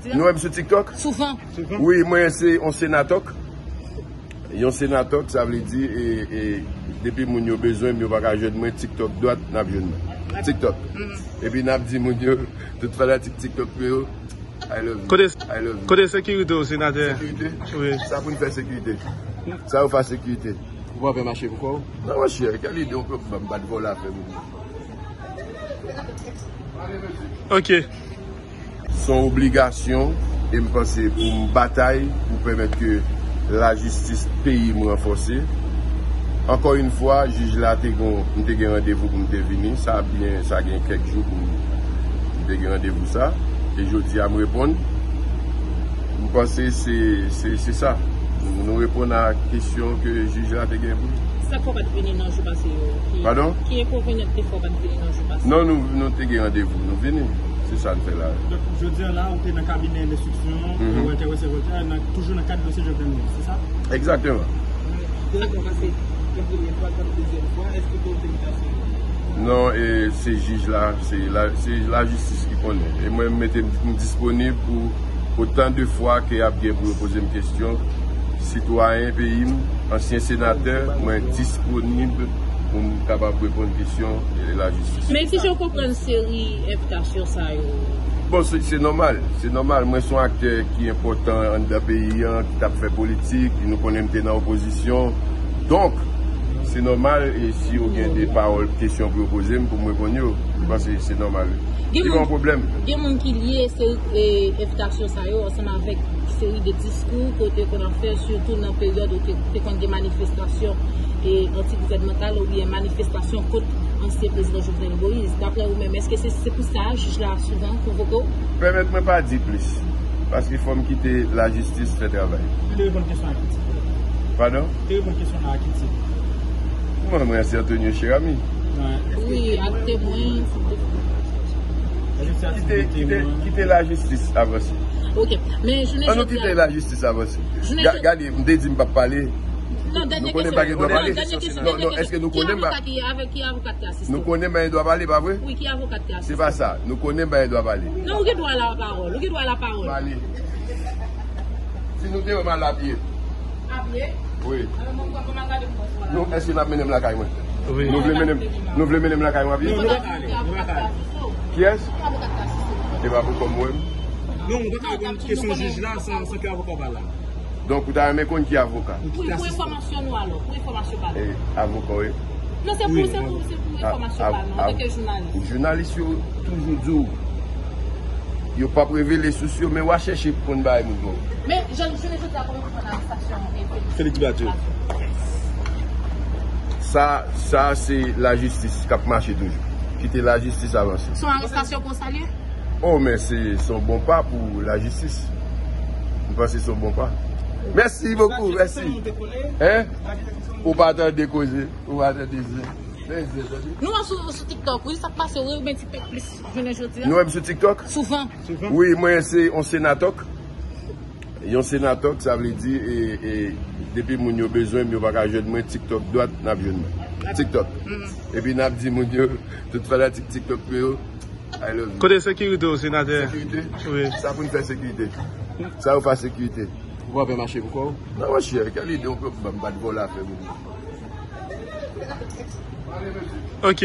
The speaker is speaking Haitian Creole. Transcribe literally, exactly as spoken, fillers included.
Nou wè m sou TikTok? Souvan. Wi, mwen se yon senatòk. Yon senatòk, sa vle di, e, e, depi moun yo bezwen m, yo pa ka jwenn mwen, TikTok dwat, n ap jwenn mwen. TikTok. Epi n ap di moun yo, tout fanatik TikTok yo, I love you. Kote, I love you. Kote sekirite w, senatè? Sekirite? Wi. Sa pou n fè sekirite? Sa yo fè sekirite? Ou pa fè mache pou kò w? Non, monchè, kèl ide w pran m bat vòlò afè moun? Ok. Se yon obligasyon, e m panse pou m batay pou pèmèt ke lajistis peyi m ranfòse. Ankò yon fwa, jij la te gon, m te gen randevou pou m te vini. Sa byen, sa gen kèk jou pou m, m te gen randevou sa. E jodi a, m reponn. M panse se, se, se sa. Nou reponn a kesyon ke jij la te gen pou li. Sa k fè w pa t vini nan jou pase yo? Ki, Padon? Ki enkonvenyans te fè w pa t vini nan jou pase? Non, nou, nou te gen randevou, nou vini. Se sa n fè la. Donk, jodi a la, ou te nan kabinè enstriksyon, mhm, Walter Wesser Voltaire, nan, toujou nan kad dosye Jovenel Moïse, se sa? Egzakteman. Sa k fè w pa t vini? Premye fwa, dezyèm fwa, èske w te envitasyon? Non, e se jij la, se la, se lajistis ki konnen. E mwen, m mete m, m disponib pou otan de fwa ke y ap gen pou yo poze m kesyon. Sitwayen peyi m, ansyen senatè, mwen disponib pou m kapab reponn kesyon, e, lajistis. Men si jan w konprann seri envitasyon sa yo? Bon, se, se nòmal. Se nòmal. Mwen se yon aktè ki enpòtan anndan peyi an, ki t ap fè politik. Nou konnen m te nan opozisyon. Donk, se nòmal, e si yo gen de pawòl, kesyon pou yo poze m, pou m reponn yo. M panse se nòmal. Li pa yon pwoblèm. Gen moun ki lye seri, e, envitasyon sa yo ansanm avèk seri de diskou ke w te konn ap fè, sitou nan peryòd ou te, te konn gen manifestasyon, e, anti-gouvènmantal oubyen manifestasyon kont ansyen prezidan Jovenel Moïse. Daprè ou menm, èske se, se pou sa jij la souvan konvoke w? Pèmèt mwen pa di plis, paske fò m kite lajistis fè travay. Ou te reponn kesyon a ki tit? Padon? Ou te reponn kesyon la a ki tit? Mwen, mwen se Antonio Cheramy. Wi, ak temwen. Kite, kite, kite lajistis avanse. Ok, men jounen jodi a. An nou kite lajistis avanse. Ga-, gade, m te di m p ap pale. Non, dènye kesyon. Nou konnen m pa gen dwa pale. Non, non, èske nou konnen m pa. Ki avoka ki, avèk ki avoka ki asiste? Nou konnen m pa gen dwa pale, pa vre? Wi, ki avoka ki asiste? Se pa sa. Nou konnen m pa gen dwa pale. Non, ou gen dwa a la pawòl. Ou gen dwa a la pawòl. Pale. Si nou te wè m al apye. Apye? Wi. Alò, mwen, mwen, mwen gade mwen. Nou, èske n ap mennen m lakay mwen? Wi. Nou vle mennen m, nou vle mennen m lakay mwen apye? Non, nou pa ka ale. Nou pa ka ale. Kiyès? E pa pou kòm mwen. Non, nou pa ka reponn kesyon jij la san, san ke avoka w pa la. Donk, ou ta renmen konn ki avoka? Wi, pou enfòmasyon nou alò, pou enfòmasyon pa nou. E, avoka w ye? Non, se pou, se pou, se pou enfòmasyon pa nou, antanke jounalis. Jounalis yo toujou di w, yo p ap revele sous yo, men w a chèche pou konn bagay moun ba w. Men, jan, jounen jodi a, kòman w konprann arestasyon, e, Félix Badio? Sa, sa se lajistis k ap mache toujou. Kite lajistis avanse. Se yon arestasyon ke w salye? Oh, men se, se yon bon pa pou lajistis. M panse se yon bon pa. Mèsi bokou, mèsi. Hein? Ou pa tande koze, ou pa tande zen. Men zen, tande. Nou wè sou, sou TikTok, wi, sa k pase, wi, ou mèt pèt plis jounen jodi a. Nou wè m sou TikTok? Souvan. Wi, mwen se yon senatòk. Yon senatòk, sa vle di, e, e, depi moun yo bezwen m, yo pa ka jwenn mwen, TikTok dwat, n ap jwenn mwen. TikTok. Epi n ap di moun yo, tout fanatik TikTok yo, I love you. Kote sekirite w, senatè? Sekirite? Wi. Sa pou n fè sekirite? Sa yo fè sekirite? Ou pa fè mache pou kò w? Non, monchè, kèl ide w pran m bat vòlò afè moun? Ok.